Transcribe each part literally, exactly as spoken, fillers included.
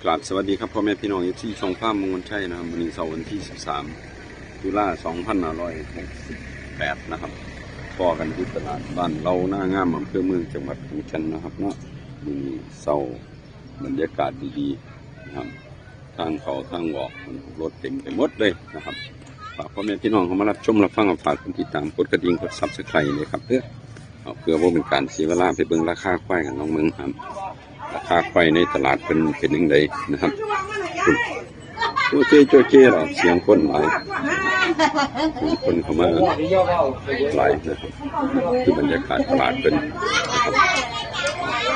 กราบสวัสดีครับพ่อแม่พี่น้อง เอฟซี ช่องฟาร์มมงคลชัยนะครับ วันนี้เสาร์วันที่ สิบสาม ตุลา สองพันห้าร้อยหกสิบแปด นะครับ พ้อกันที่ตลาดบ้านเล้าหน้างาม อำเภอเมือง จังหวัดขอนแก่นนะครับเนาะ มื้อนี้เสาร์ บรรยากาศดีๆนะครับ ทางเข้าทางออกรถเต็มไปหมดเลยนะครับ ฝากพ่อแม่พี่น้องเข้ามารับชมรับฟัง ฝากกดติดตาม กดกระดิ่ง กด Subscribe เลยครับเด้อ เอาเพื่อบ่เป็นการเสียเวลา ไปเบิ่งราคาควายกัน ลองเบิ่งครับ ราคาควายในตลาดเป็น เป็นจั่งใดนะครับ โอเค โอเคหรอ เสียงคนหลาย เสียงคนเข้ามาหลายนะครับ คือบรรยากาศตลาดเป็นนะครับ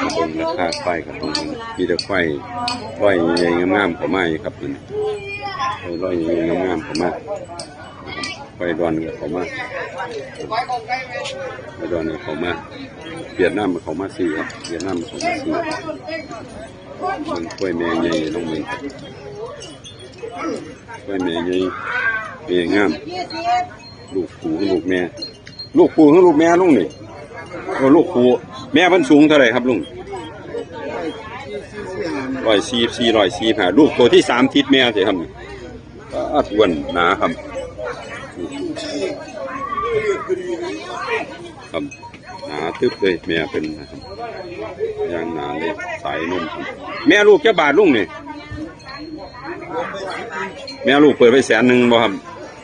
มาเบิ่งราคาควายกัน มีแต่ควายร้อยใหญ่งามๆเข้ามาอยู่ครับ นี่ร้อยใหญ่งามๆเข้ามา ควายดอนก็เข้ามา ควายดอนก็เข้ามา เวียดนามก็เข้ามาซื้อครับ เวียดนามก็เข้ามาซื้อ เบิ่งควายแม่ใหญ่ น้องเบิ่งครับ ควายแม่ใหญ่ แม่งาม ลูกผู้กับลูกแม่ ลูกผู้กับลูกแม่ลุงนี่ โอ้ ลูกผู้ แม่มันสูงเท่าไหร่ครับลุง ร้อยสี่สิบสี่ ร้อยสี่สิบห้า ลูกตัวที่สามติดแม่สิครับ อ้าว อ้วนหนาครับ ครับ หนาตึ๊บเลย แม่เป็นนะครับ ยางหนาเลย สายนมครับ แม่ลูกจักบาทลุงนี่ แม่ลูกเปิดไปแสนหนึ่งบ่ครับ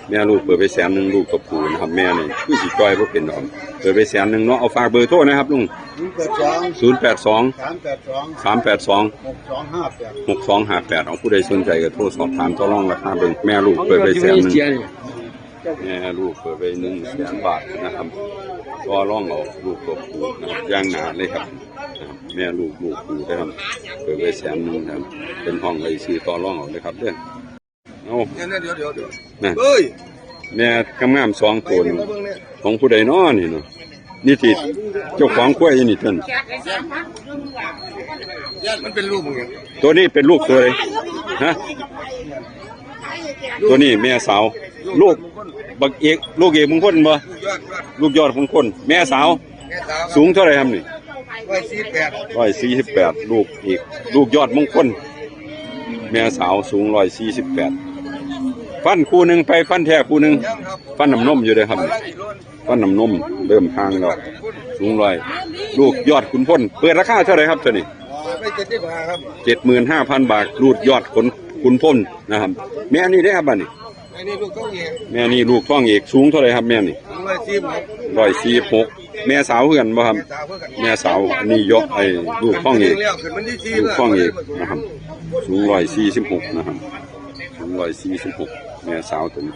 แม่ลูกเปิดไปแสนหนึ่ง ลูกตัวผู้นะครับ แม่นี่คือสิจ่อยบ่เป็นดอกครับ เปิดไปแสนหนึ่งเนาะ เอาฝากเบอร์โทรนะครับลุง ศูนย์แปดสอง ศูนย์แปดสอง สามแปดสอง สามแปดสอง หกสองห้าแปด หกสองห้าแปด เอาผู้ใดสนใจก็โทรสอบถามต่อรองราคาเบิ่ง แม่ลูกเปิดไปแสนหนึ่ง แม่ลูกเปิดไปหนึ่งแสนบาทนะครับ ต่อรองเอา ลูกตัวผู้นะครับ ยางหนาเลยครับ นะครับ แม่ลูก ลูกผู้นะครับ เปิดไปแสนหนึ่งครับ เป็นห้องไว้ซื้อต่อรองเอาเลยครับเด้อ เอา เดี๋ยวเดี๋ยวเดี๋ยวเดี๋ยว นะ เฮ้ย แม่งามๆสองตัวนี่ มาเบิ่งเนี่ย ของผู้ใดน้อนี่เนาะ นี่ที่เจ้าของควายนี่ท่าน มันเป็นลูกมึงไง ตัวนี้เป็นลูกตัวใดฮะ ตัวนี้แม่สาว ลูกบักเอก ลูกเอกมงคลบ่ ลูกยอด ลูกยอดมงคล แม่สาว แม่สาวครับ สูงเท่าไหร่ครับนี่ ร้อยสี่สิบแปด ร้อยสี่สิบแปด ลูกเอก ลูกยอดมงคล แม่สาวสูงร้อยสี่สิบแปด ฟันคู่หนึ่งไป ฟันแท้คู่หนึ่ง ฟันน้ำนมอยู่เด้อครับ ฟันน้ำนมเริ่มห่างแล้ว สูงร้อย ลูกยอดขุนพล เปิดราคาเท่าไหร่ครับตัวนี้ อ๋อ ไปเจ็ดสิบห้าครับ เจ็ดหมื่นห้าพันบาท ลูกยอดขุน ขุนพลนะครับ แม่นี่ได้อครับบัดนี้ อันนี้ลูกต้องเอง แม่นี่ลูกท้องเอก สูงเท่าไหร่ครับแม่นี่ ร้อยสี่สิบหก ร้อยสี่สิบหก แม่สาวเพื่อนบ่ครับ แม่สาวเพื่อนกัน แม่สาว อันนี้ยกไอ้ลูกท้องเอก แล้วขึ้นมันที่สี่ ลูกท้องเอกนะครับ สูงร้อยสี่สิบหกนะครับ สูงร้อยสี่สิบหก แม่สาวตัวนี้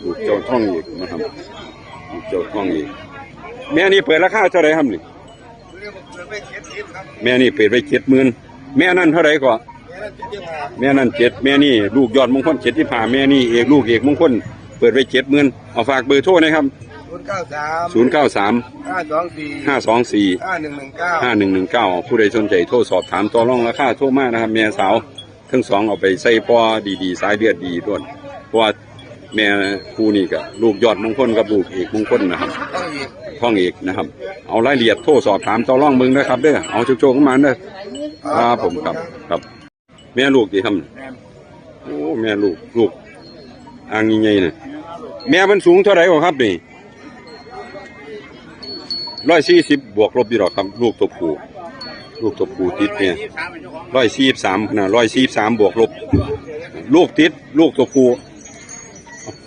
ลูกเจ้าท้องเอกนะครับ ลูกเจ้าท้องเอก แม่นี่เปิดราคาเท่าไหร่ครับนี่ แม่นี่เปิดไปเจ็ดหมื่น แม่นั่นเท่าไหร่ก็ แม่นั่นเจ็ด แม่นี่ลูกยอดมงคลเจ็ดสิบห้า แม่นี่เอก ลูกเอกมงคล เปิดไปเจ็ดหมื่น เอาฝากเบอร์โทรนะครับ ศูนย์เก้าสาม ศูนย์เก้าสาม ห้าสองสี่ ห้าสองสี่ ห้าหนึ่งหนึ่งเก้า ห้าหนึ่งหนึ่งเก้า ผู้ใดสนใจโทรสอบถามต่อรองราคาโทรมานะครับ แม่สาวทั้งสองเอาไปใส่พ่อดีๆ สายเลือดดีด้วย เพราะว่าแม่คู่นี้ก็ลูกยอดมงคลกับลูกเอกมงคลนะครับ ท้องเอกนะครับ เอารายละเอียดโทรสอบถามต่อรองเบิ่งนะครับเด้อ เอาโชคๆกันมาเด้อ ครับผม ครับ ครับ แม่ลูกที่ทำ แม่น โอ้ แม่ลูก ลูกอ่างใหญ่ๆน่ะ แม่มันสูงเท่าไหร่บ่ครับนี่ ร้อยสี่สิบ บวกลบอยู่ดอกครับ ลูกตัวผู้ ลูกตัวผู้ติดเนี่ย ร้อยสี่สิบสาม นะ ร้อยสี่สิบสาม บวกลบ ลูกติด ลูกตัวผู้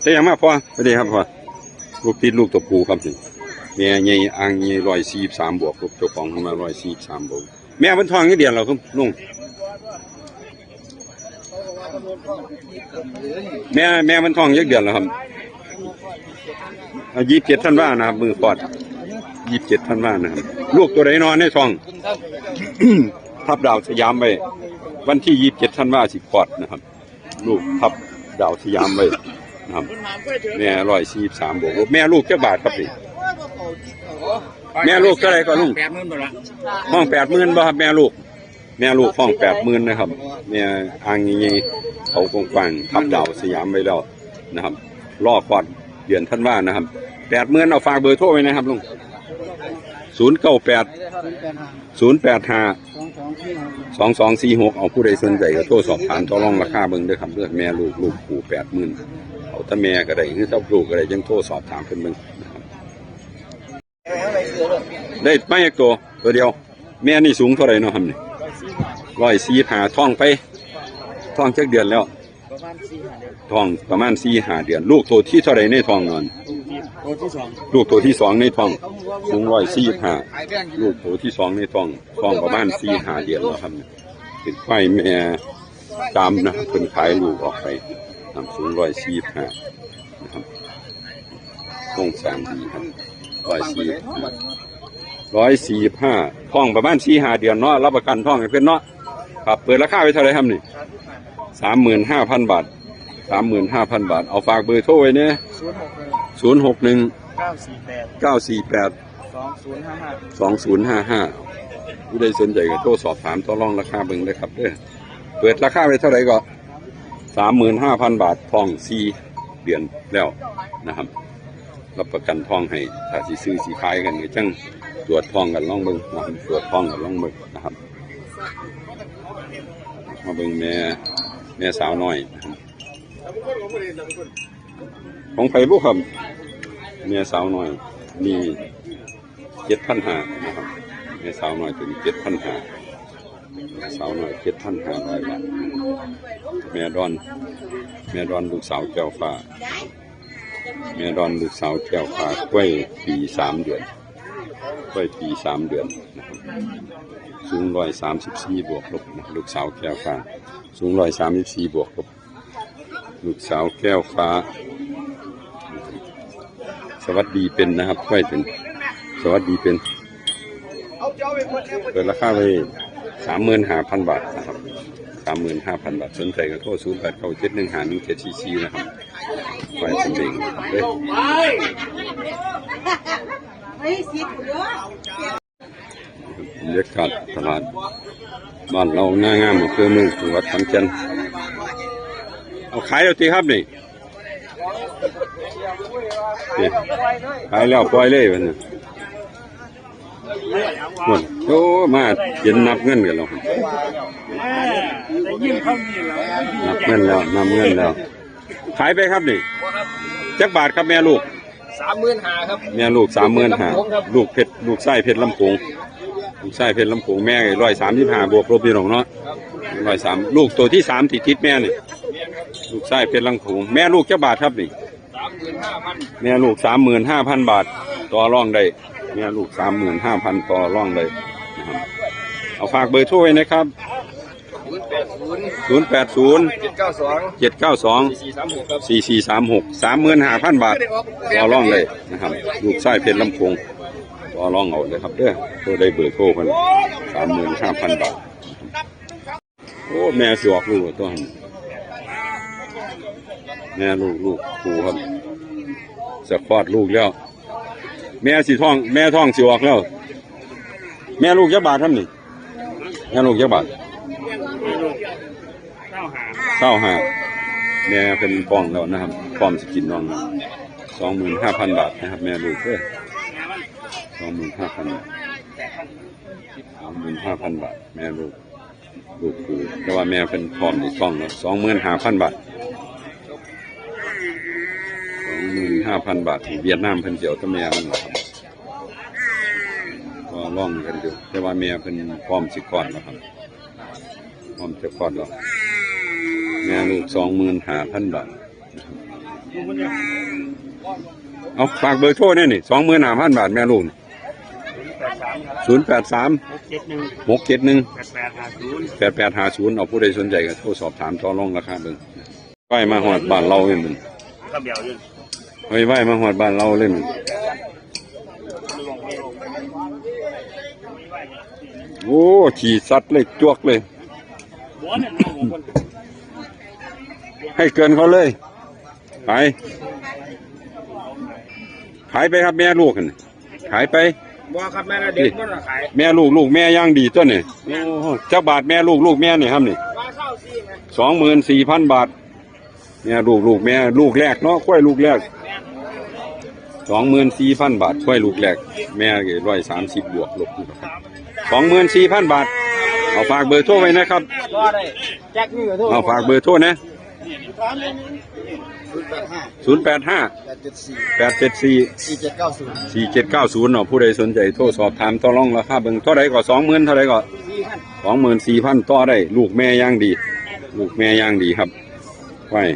ใช่ยังมาพ่อ สวัสดีครับพ่อ ลูกติด ลูกตัวผู้ครับนี่ แม่ใหญ่อ่างใหญ่ ร้อยสี่สิบสาม บวกลบ เจ้าของเข้ามา ร้อยสี่สิบสาม บวก แม่มันท้องกี่เดือนแล้วครับลุง แม่ แม่มันท้องจักเดือนแล้วครับ อ่ะ ยี่สิบเจ็ดธันวานะครับ มื้อคลอด ยี่สิบเจ็ดธันวานะครับ ลูกตัวใดนอนในท้อง ทับดาวสยามไว้ วันที่ยี่สิบเจ็ดธันวาสิคลอดนะครับ ลูกทับดาวสยามไว้นะครับ แม่ร้อยสี่สิบสาม บวกลบ แม่ลูกจักบาทครับนี่ แม่ลูกเท่าไหร่ก่อนลุง แปดหมื่นบาทละ ห้องแปดหมื่นบ่ครับ แม่ลูก แม่ลูกห้องแปดหมื่นนะครับ แม่อ่างใหญ่ๆเขากว้างๆทับดาวสยามไว้แล้วนะครับ รอคลอดเดือนธันวานะครับ แปดหมื่น เอาฝากเบอร์โทรไว้นะครับลุง ศูนย์เก้าแปด ศูนย์แปดห้า สองสองสี่หก เอาผู้ใดสนใจก็โทรสอบถามต่อรองราคาเบิ่งเด้อครับเด้อ แม่ลูก ลูกผู้ แปดหมื่น เอาแต่แม่ก็ได้ หรือแต่ลูกก็ได้ ยังโทรสอบถามเพิ่นเบิ่งนะครับ ได้มาจักตัว ตัวเดียว แม่นี่สูงเท่าไหร่เนาะครับนี่ ร้อยสี่สิบห้า ท้องไป ท้องจักเดือนแล้ว ประมาณสี่ห้าเดือน ท้องประมาณสี่ห้าเดือน ลูกตัวที่เท่าไหร่ในท้องนอน ลูกที่ตัวที่สอง ลูกตัวที่สองในท้อง สูงร้อยสี่สิบห้า ลูกตัวที่สองในท้อง ท้องประมาณสี่ห้าเดือนแล้วครับ เป็นควายแม่จามนะครับ เพิ่นขายลูกออกไปนะครับ สูงร้อยสี่สิบห้านะครับ โครงสร้างดีครับ ร้อยสี่สิบห้า ร้อยสี่สิบห้า ท้องประมาณสี่ห้าเดือนเนาะ รับประกันท้องให้เพิ่นเนาะ ครับ เปิดราคาไว้เท่าไหร่ครับนี่ สามหมื่นห้าพันบาท สามหมื่นห้าพันบาท เอาฝากเบอร์โทรไว้เนี่ย ศูนย์หกหนึ่ง ศูนย์หกหนึ่ง เก้าสี่แปด เก้าสี่แปด สองศูนย์ห้าห้า สองศูนย์ห้าห้า ผู้ใดสนใจก็โทรสอบถามต่อรองราคาเบิ่งเลยครับเด้อ เปิดราคาไว้เท่าไหร่ก็ สามหมื่นห้าพันบาท ท้องสี่เดือนแล้วนะครับ รับประกันท้องให้ ถ้าสิซื้อสิขายกันก็จั่งตรวจท้องกันลองเบิ่งนะครับ ตรวจท้องกันลองเบิ่งนะครับ มาเบิ่งแม่ แม่สาวน้อยนะครับ ของไผบุครับ แม่สาวน้อย นี่ เจ็ดพันห้านะครับ แม่สาวน้อยตัวนี้ เจ็ดพันห้า แม่สาวน้อย เจ็ดพันห้าร้อยบาท แม่ดอน แม่ดอนลูกสาวแก้วฟ้า แม่ดอนลูกสาวแก้วฟ้า ควายปีสามเดือน ควายปีสามเดือนนะครับ สูงร้อยสามสิบสี่บวกลบนะ ลูกสาวแก้วฟ้า สูงร้อยสามสิบสี่บวกลบ ลูกสาวแก้วฟ้า สวัสดีเป็นนะครับ ควายเป็น สวัสดีเป็น เปิดราคาไว้ สามหมื่นห้าพันบาทนะครับ สามหมื่นห้าพันบาท สนใจก็โทร ศูนย์แปดเก้าเจ็ดหนึ่งห้าหนึ่งเจ็ดสี่สี่ นะครับ ควายเป็นเด้งนะครับเด้อ เฮ้ย สิบอยู่เด้อ บรรยากาศตลาดบ้านเราหน้างาม อำเภอเมือง จังหวัดขอนแก่น เอาขายแล้วติครับนี่ นี่ ขายแล้วปล่อยเลยวันนี้ โอ้ มาเห็นนับเงินกันแล้ว ได้ยินเขามีแล้ว นับเงินแล้ว นับเงินแล้ว ขายไปครับนี่ จักบาทครับแม่ลูก สามหมื่นห้าครับ แม่ลูก สามหมื่นห้า ลูกเพชร ลูกชายเพชรลำโขง ลูกชายเพชรลำโขง แม่ร้อยสามสิบห้าบวกลบพี่น้องเนาะ ร้อยสาม ลูกตัวที่สามที่ติดแม่นี่ ลูกชายเพชรลำโขง แม่ลูกจักบาทครับนี่ สามหมื่นห้าพัน แม่ลูก สามหมื่นห้าพันบาท ต่อรองได้ แม่ลูก สามหมื่นห้าพัน ต่อรองได้นะครับ เอาฝากเบอร์โทรไว้นะครับ ศูนย์แปดศูนย์ ศูนย์แปดศูนย์ เจ็ดเก้าสอง เจ็ดเก้าสอง สี่สี่สามหกครับ สี่สี่สามหก สามหมื่นห้าพันบาท ต่อรองเลยนะครับ ลูกชายเพชรลำโขง ต่อรองเอาเลยครับเด้อ โทรได้เบอร์โทรเพิ่น สามหมื่นห้าพันบาท โอ้ แม่สิออกลูกแล้วตัวนั้น แม่ลูก ลูกผู้ครับ จะคลอดลูกแล้ว แม่สิท้อง แม่ท้องสิออกแล้ว แม่ลูกจักบาทครับนี่ แม่ลูกจักบาท เก้าห้า แม่เป็นท้องแล้วนะครับ พร้อมสิกินน้อง สองหมื่นห้าพันบาทนะครับ แม่ลูกเด้อ สองหมื่นห้าพันบาท สองหมื่นห้าพันบาท แม่ลูก ลูกผู้ แต่ว่าแม่เป็นพร้อมในท้องแล้ว สองหมื่นห้าพันบาท สองหมื่นห้าพันบาท ที่เวียดนามเพิ่นสิเอาแต่แม่มันล่ะครับ ก็ลองกันอยู่ แต่ว่าแม่เพิ่นพร้อมสิคลอดแล้วครับ พร้อมจะคลอดแล้ว แม่ลูก สองหมื่นห้าพันบาท เอาฝากเบอร์โทรแน่นี่ สองหมื่นห้าพันบาท แม่ลูก ศูนย์แปดสาม หกเจ็ดหนึ่ง หกเจ็ดหนึ่ง แปดแปดห้าศูนย์ แปดแปดห้าศูนย์ เอาผู้ใดสนใจก็โทรสอบถามต่อรองราคาเบิ่ง ไว้มาฮอดบ้านเราเลยมัน ครับ เดี๋ยวอยู่ ไว้ไว้มาฮอดบ้านเราเลยมัน โอ้ ขี่สัตว์เลย จวกเลย ให้เกินเขาเลย ขาย ขายไปครับ แม่ลูกหั่น ขายไป บ่ครับ แม่ละเด็ก นี่ บ่ละขาย แม่ลูก ลูกแม่ย่างดีตัวนี่ โอ้โห จักบาทแม่ลูก ลูกแม่นี่ครับนี่ ว่าเศร้าสี่ไง สองหมื่นสี่พันบาท แม่ลูก ลูกแม่ ลูกแรกเนาะ ควายลูกแรก สองหมื่นสี่พันบาท ควายลูกแรก แม่ร้อยสามสิบบวกลบ สองหมื่นสี่พันบาท เอาฝากเบอร์โทรไว้นะครับ แจ็คนี่ขอโทษ เอาฝากเบอร์โทรนะ ศูนย์แปดห้า ศูนย์แปดห้า แปดเจ็ดสี่ แปดเจ็ดสี่ สี่เจ็ดเก้าศูนย์ สี่เจ็ดเก้าศูนย์ เนาะ ผู้ใดสนใจโทรสอบถามต่อรองราคาเบิ่ง เท่าใดก็ สองหมื่น เท่าใดก็ สี่พัน สองหมื่นสี่พัน ต่อได้ ลูกแม่อย่างดี ลูกแม่อย่างดีครับ ควาย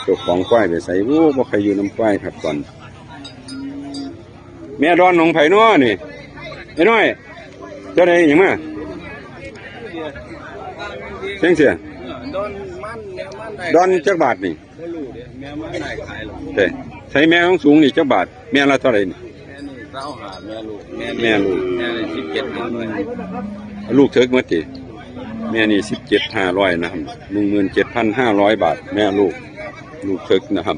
เจ้าของควายไปใส่ โอ้ บ่ใครอยู่นำควายครับตอน แม่ดอนของไผน้อนี่ ไอ้น้อย เจ้าใดหยังมา เสียงเสีย ดอนมัน แม่มันได้ ดอนจักบาทนี่ บ่รู้เด้ แม่มันได้ขายหรอก เด้ ใส่แม่ของสูงนี่จักบาท แม่ละเท่าไหร่นี่ แม่นี่เก้าห้า แม่ลูก แม่นี่ แม่ลูก แม่นี่สิบเจ็ดห้าร้อย ลูกเถิกหมดติ แม่นี่ สิบเจ็ดห้าร้อย นะครับ หนึ่งหมื่นเจ็ดพันห้าร้อย บาท แม่ลูก ลูกเถิกนะครับ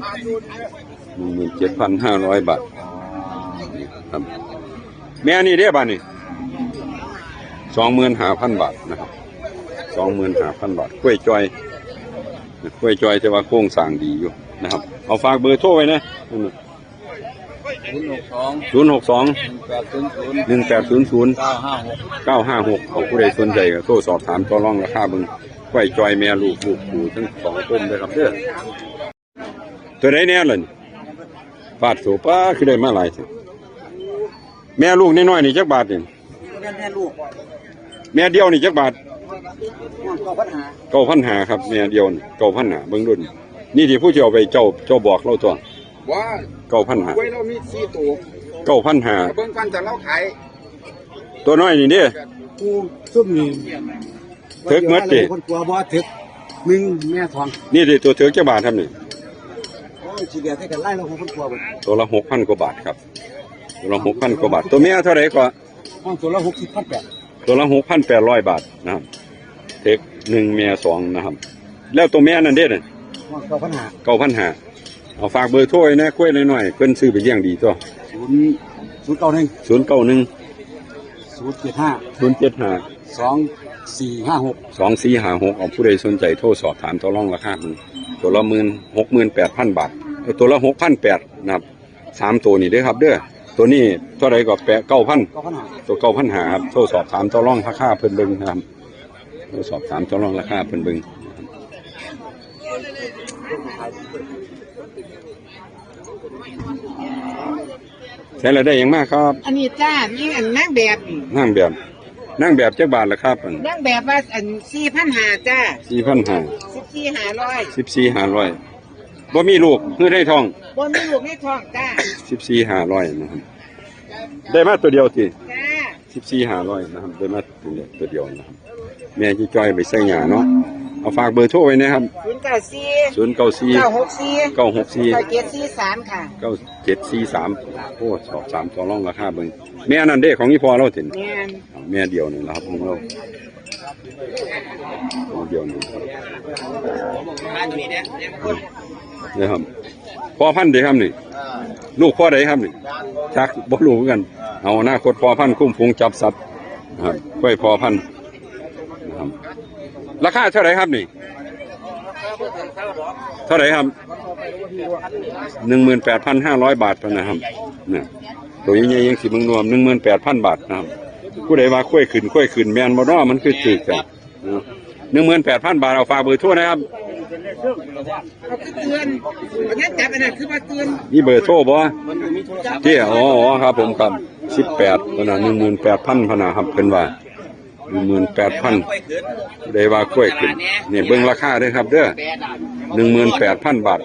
หนึ่งหมื่นเจ็ดพันห้าร้อย บาท นี่ครับ แม่นี่เด้บาดนี่ สองหมื่นห้าพัน บาทนะครับ สองหมื่นห้าพัน บาท กล้วยจอย กล้วยจอย แต่ว่าโครงสร้างดีอยู่นะครับ เอาฝากเบอร์โทรไว้นะ ศูนย์หกสอง ศูนย์หกสอง หนึ่งแปดศูนย์ศูนย์ หนึ่งแปดศูนย์ศูนย์ เก้าห้าหก เก้าห้าหก เอาผู้ใดสนใจก็โทรสอบถามต่อรองราคาเบิ่ง กล้วยจอยแม่ลูก ลูกผู้ทั้งสองต้นเลยครับเด้อ ตัวใดแน่ล่ะนี่ ฟาดโสป้าคือได้มาหลายแท้ แม่ลูกน้อยๆนี่จักบาทนี่ แม่ลูก แม่เดียวนี่จักบาท เก้าพันห้า เก้าพันห้า ครับ แม่เดียวนี่ เก้าพันห้า เบิ่งดูนี่ นี่ที่ผู้เจ้าไปเจ้า เจ้าบอกเราตัว ว่า เก้าพันห้า กล้วยเรามีสี่ตัว เก้าพันห้า เบิ่งกันแต่เราขาย ตัวน้อยนี่เด้ กูซุ่มนี่ เถิกหมดติ คนตัวบ่เถิก หนึ่งแม่สอง นี่ติ ตัวเถิกจักบาทครับนี่ โอ้ย สิเหลือแต่กันไล่เราของคนตัวเบิด ตัวละ หกพัน กว่าบาทครับ ตัวละ หกพัน กว่าบาท ตัวเมียเท่าไหร่ก็ ห้องตัวละหกสิบพันแปด ตัวละ หกพันแปดร้อย บาทนะครับ เถิกหนึ่งเมียสองนะครับ แล้วตัวแม่นั่นเด้น่ะ ห้องเก้าพันห้า เก้าพันห้า เอาฝากเบอร์โทรไว้นะ กล้วยน้อยๆ เพิ่นซื้อไปเลี้ยงดีตัว ศูนย์ ศูนย์เก้าหนึ่ง ศูนย์เก้าหนึ่ง ศูนย์เจ็ดห้า ศูนย์เจ็ดห้า สองสี่ห้าหก สองสี่ห้าหก เอาผู้ใดสนใจโทรสอบถามต่อรองราคาเบิ่ง ตัวละหมื่น หกหมื่นแปดพัน บาท เอ้ย ตัวละ หกพันแปดนะครับ สามตัวนี่เด้อครับเด้อ ตัวนี้เท่าไหร่ก็แปด เก้าพัน เก้าพันห้า ตัว เก้าพันห้า ครับ โทรสอบถามต่อรองราคาเพิ่นเบิ่งนะครับ โทรสอบถามต่อรองราคาเพิ่นเบิ่ง ใส่แล้วได้หยังมาครับ อันนี้จ้า นี่อันนางแบบนี่ นางแบบ นางแบบจักบาทล่ะครับ อัน นางแบบว่าอัน สี่พันห้า จ้า สี่พันห้า สิบสี่ห้าร้อย สิบสี่ห้าร้อย บ่มีลูก คือในท้อง บ่มีลูกในท้องจ้า สิบสี่ห้าร้อย นะครับ ได้มาตัวเดียวติ จ้า สิบสี่ห้าร้อย นะครับ ได้มาตัวเดียว ตัวเดียวนะครับ แม่จีจ้อยไปใส่หญ้าเนาะ เอาฝากเบอร์โทรไว้นะครับ ศูนย์เก้าสี่ ศูนย์เก้าสี่ เก้าหกสี่ เก้าหกสี่ เก้าเจ็ดสี่สาม ค่ะ เก้าเจ็ดสี่สาม โอ้ สอบถามต่อรองราคาเบิ่ง แม่นั่นเด้ของอีพ่อเราติ แม่น แม่เดียวนี่ล่ะครับของเรา แม่เดียวนี่ครับ นี่ครับ พ่อพันธุ์เด้ครับนี่ ลูกพ่อใดครับนี่ จักบ่รู้คือกัน เอาอนาคตพ่อพันธุ์คุ้มฝูงจับสัตว์นะครับ กล้วยพ่อพันธุ์นะครับ ราคาเท่าไหร่ครับนี่ เท่าไหร่ครับ หนึ่งหมื่นแปดพันห้าร้อย บาทเท่านั้นครับ เนี่ย ตัวใหญ่ๆยังสิเบิ่งนวม หนึ่งหมื่นแปดพัน บาทนะครับ ผู้ใดว่าค่อยขึ้น ค่อยขึ้น แม่นบ่เนาะ มันคือถืกกันเนาะ หนึ่งหมื่นแปดพัน บาท เอาฝากเบอร์โทรนะครับ เอาคือเตือน เอาแค่จับอันนั้นคือมาเตือน มีเบอร์โทรบ่ เจ้า อ๋อ อ๋อ ครับผมครับ สิบแปด พะนะ หนึ่งหมื่นแปดพัน พะนะครับ เพิ่นว่า หนึ่งหมื่นแปดพัน ได้ว่าค่อยขึ้น นี่เบิ่งราคาเด้อครับเด้อ หนึ่งหมื่นแปดพัน บาท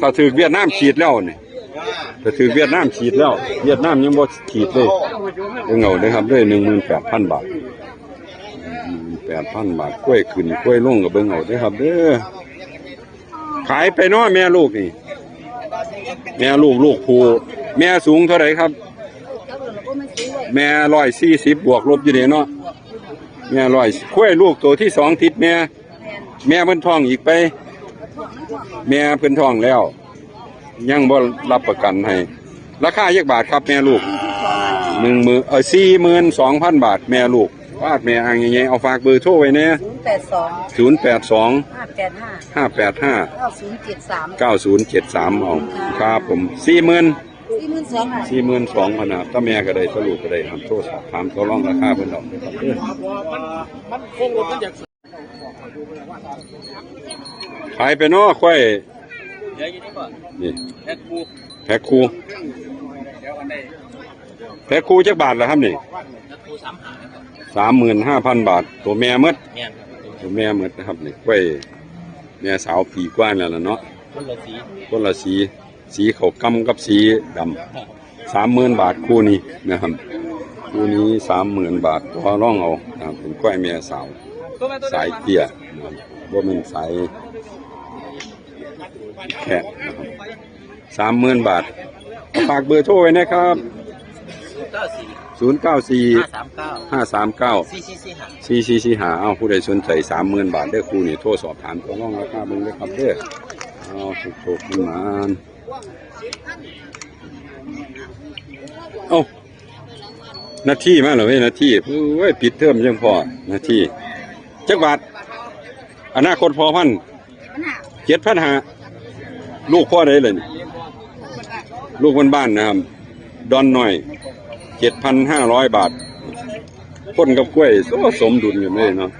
ถ้าถืกเวียดนามฉีดแล้วนี่ ถ้าถืกเวียดนามฉีดแล้ว เวียดนามยังบ่ฉีดเลย เบิ่งเอาเด้อครับเด้อ หนึ่งหมื่นแปดพัน บาท หนึ่งหมื่นแปดพัน บาท ค่อยขึ้น ค่อยลงก็เบิ่งเอาเด้อครับเด้อ ขายไปเนาะ แม่ลูกนี่ แม่ลูก ลูกผู้ แม่สูงเท่าไหร่ครับ แม่ร้อยสี่สิบบวกลบอยู่เด้เนาะ แม่ร้อย ควายลูกตัวที่สองติดแม่ แม่เพิ่นท้องอีกไป แม่เพิ่นท้องแล้ว ยังบ่รับประกันให้ ราคาจักบาทครับแม่ลูก หนึ่งหมื่น เอ่อ สี่หมื่นสองพัน บาทแม่ลูก วาดแม่อ่างใหญ่ๆ เอาฝากเบอร์โทรไว้แน่ ศูนย์แปดสอง ศูนย์แปดสอง ห้าแปดห้า ห้าแปดห้า เก้าศูนย์เจ็ดสาม เก้าศูนย์เจ็ดสาม เอา ครับผม สี่หมื่น สี่หมื่นสองค่ะ สี่หมื่นสองพันนะครับ ถ้าแม่ก็ได้ ถ้าลูกก็ได้ครับ โทรสอบถามต่อรองราคาเพิ่นดอกนะครับเด้อ ขายไปเนาะ ควาย นี่ แพ็คคู่ แพ็คคู่ แพ็คคู่จักบาทล่ะครับนี่ สามหมื่นห้าพันบาท ตัวแม่หมด แม่นครับ ตัวแม่หมดนะครับนี่ ควายแม่สาวปีกว่าแล้วล่ะเนาะ คนละสี คนละสี สีขาวกำกับสีดำ สามหมื่นบาทคู่นี้นะครับ คู่นี้สามหมื่นบาท ต่อรองเอานะครับ เป็นควายแม่สาว สายเตี้ยนะครับ บ่แม่นสายแคะนะครับ สามหมื่นบาท ฝากเบอร์โทรไว้นะครับ ศูนย์เก้าสี่ ห้าสามเก้า ห้าสามเก้า สี่สี่สี่ห้า สี่สี่สี่ห้า เอา ผู้ใดสนใจ สามหมื่นบาทเด้อ คู่นี้ โทรสอบถามต่อรองราคาเบิ่งเด้อครับเด้อ เอา ถูกๆ มันหมาน เอ้า นาทีมาแล้วเว้ย นาที โอ้ย ปิดเทอมยังพอ นาที จักบาท อนาคตพอพันธุ์ เจ็ดพันห้า ลูกพ่อใดเลยนี่ ลูกบ้านๆ นะครับ ดอนหน่อย เจ็ดพันห้าร้อยบาท คนกับกล้วย โอ้ สมดุลกันเลยเนาะ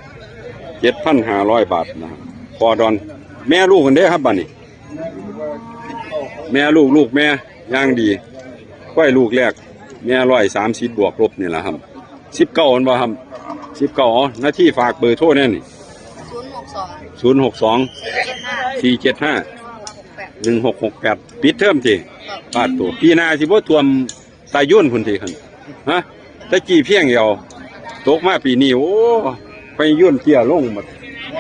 เจ็ดพันห้าร้อยบาทนะครับ พอดอน แม่ลูกกันเด้อครับบัดนี้ แม่ลูก ลูกแม่ ย่างดี กล้วยลูกแรก แม่ร้อยสามสิบบวกลบนี่แหละครับ สิบเก้า มันบ่ครับ สิบเก้า อ๋อ นาทีฝากเบอร์โทรแน่นี่ ศูนย์หกสอง ศูนย์หกสอง สี่เจ็ดห้า สี่เจ็ดห้า หนึ่งหกหกแปด หนึ่งหกหกแปด ปิดเทอมติ ปาดตัว ปีหน้าสิบ่ท่วมตายุ่นพุ่นติคัน ฮะ ตะกี้เพียงเดียว ตกมาปีนี้ โอ้ ไปยุ่นเตี้ยลงหมด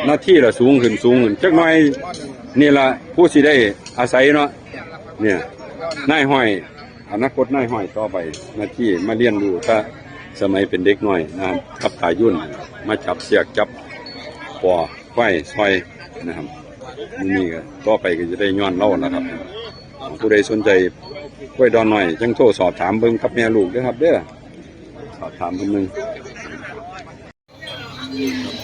นาทีละสูงขึ้น สูงขึ้น จักหน่อย นี่ล่ะ ผู้สิได้อาศัยเนาะ เนี่ย นายห้อย อนาคตนายห้อยต่อไป นาทีมาเรียนรู้ ถ้าสมัยเป็นเด็กน้อยนะครับ กับตายุ่น มาจับเสียก จับปอ ควายซอยนะครับ มื้อนี้ก็ต่อไปก็จะได้ย้อนเล่านะครับ ผู้ใดสนใจกล้วยดอนหน่อย จังโทรสอบถามเบิ่งกับแม่ลูกเด้อครับเด้อ สอบถามเพิ่นเบิ่ง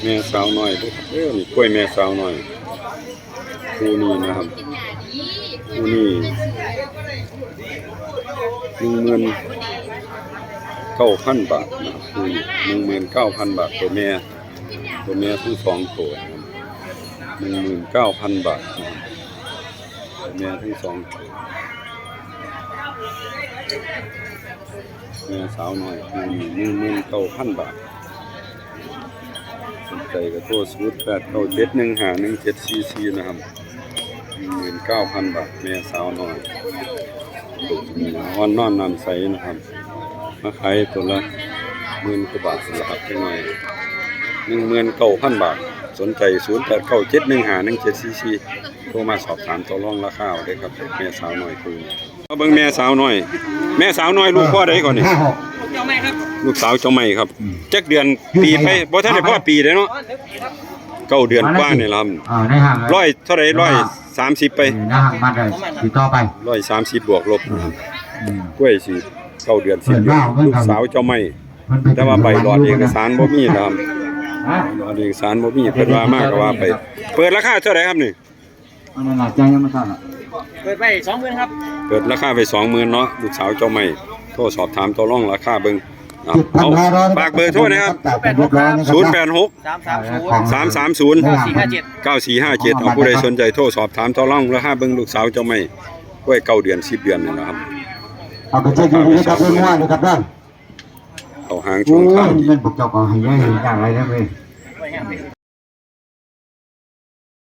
แม่สาวน้อยเด้อครับเด้อ นี่กล้วยแม่สาวน้อย คู่นี้นะครับ คู่นี้ หนึ่งหมื่นเก้าพันบาทนะครับ คู่นี้ หนึ่งหมื่นเก้าพันบาท ตัวแม่ ตัวแม่ทั้งสองตัวนะครับ หนึ่งหมื่นเก้าพันบาทนะครับ ตัวแม่ทั้งสองตัว แม่สาวน้อย คู่นี้ หนึ่งหมื่นเก้าพันบาท สนใจก็โทร ศูนย์แปดเก้าเจ็ดหนึ่งห้าหนึ่งเจ็ดสี่สี่ นะครับ หนึ่งหมื่นเก้าพันบาท แม่สาวน้อย อ่อนนอนน้ำใสนะครับ มาขายตัวละหมื่นกว่าบาทนะครับ จักหน่อย หนึ่งหมื่นเก้าพันบาท สนใจ ศูนย์แปดเก้าเจ็ดหนึ่งห้าหนึ่งเจ็ดสี่สี่ โทรมาสอบถามต่อรองราคาเอาเด้อครับ แม่สาวน้อยคู่นี้ มาเบิ่งแม่สาวน้อย แม่สาวน้อยลูกพ่อใดก่อนนี่ ลูกสาวเจ้าใหม่ครับ อืม จักเดือน ปีไป บ่ทันได้พอปีเลยเนาะ เก้าเดือนกว่านี่ล่ะครับ อ่า ในห้างเลย ร้อยเท่าใด ร้อยสามสิบไป ในห้างบ้านใด ติดต่อไป ร้อยสามสิบบวกลบ อืม อืม กล้วยสิเก้าเดือน สิบเดือน เปิดบ้าน ลูกสาวเจ้าใหม่ มันเป็น แต่ว่าใบหลอดเอกสารบ่มีนะครับ ฮะ หลอดเอกสารบ่มี เพิ่นว่ามาก็ว่าไป เปิดราคาเท่าใดครับนี่ อันนั้นน่ะ จ่ายยังไม่ทันอ่ะ เปิดไปสองหมื่นครับ เปิดราคาไปสองหมื่นเนาะ ลูกสาวเจ้าใหม่ โทรสอบถามต่อรองราคาเบิ่ง ครับ เจ็ดพันห้าร้อย เอา ฝากเบอร์โทรนะครับ แปดหกครับ ศูนย์แปดหก สามสามศูนย์ สามสามศูนย์ เก้าสี่ห้าเจ็ด เก้าสี่ห้าเจ็ด เอา ผู้ใดสนใจโทรสอบถามต่อรองราคาเบิ่ง ลูกสาวเจ้าใหม่ กล้วยเก้าเดือน สิบเดือนนี่นะครับ เอาไปเช็คดูนะครับ เรื่องว่านะครับท่าน เอาหางช่วงท้าย โอ้ย มันบอกเจ้าของให้เยอะอย่างไรนะเว้ย